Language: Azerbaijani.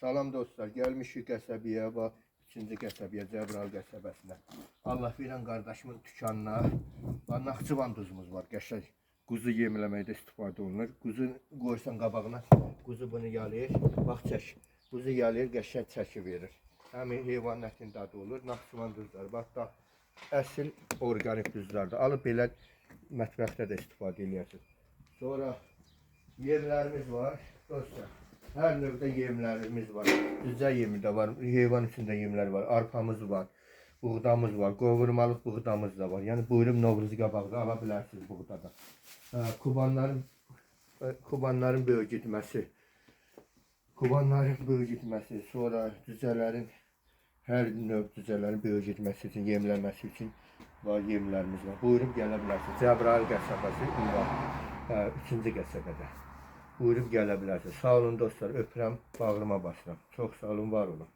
Salam dostlar, gəlmişik qəsəbəyə və 3-cü qəsəbəyə, Cəbrayıl qəsəbəsinə. Allah verən qardaşımın dükanına. Və Naxçıvan duzumuz var, qəşəng. Quzu yemləməkdə istifadə olunur. Quzu qoyursan qabağına, quzu bunu yalayır. Bax çək. Quzu yalayır, qəşəng çəki verir. Həm heyvan ətinin dadı olur. Naxçıvan duzları. Bax da əsl orqanik duzlardır. Alıb belə mətbəxdə də istifadə eləyərsiniz. Sonra yemlərimiz var dostlar. Hər növdə yemlərimiz var. Cücə yemi də var, heyvan üçün də yemlər var. Arpamız var, buğdamız var, qovurmalıq buğdamız da var. Yəni buyurub Novruz qabaqda ala bilərsiniz buğdada. Hə, kubanların böyüdməsi, kubanların böyüdməsi, sonra cücələrin hər növ cücələrin böyüdməsi üçün, yemləməsi üçün var yemlərimiz var. Buyurub gələ bilərsiniz. Cəbrayıl qəsəbəsi ünvan, hə, 3-cü qəsəbədə. Buyurub gələ bilərsiniz. Sağ olun dostlar, öpürəm, bağrıma basıram. Çox sağ olun, var olun.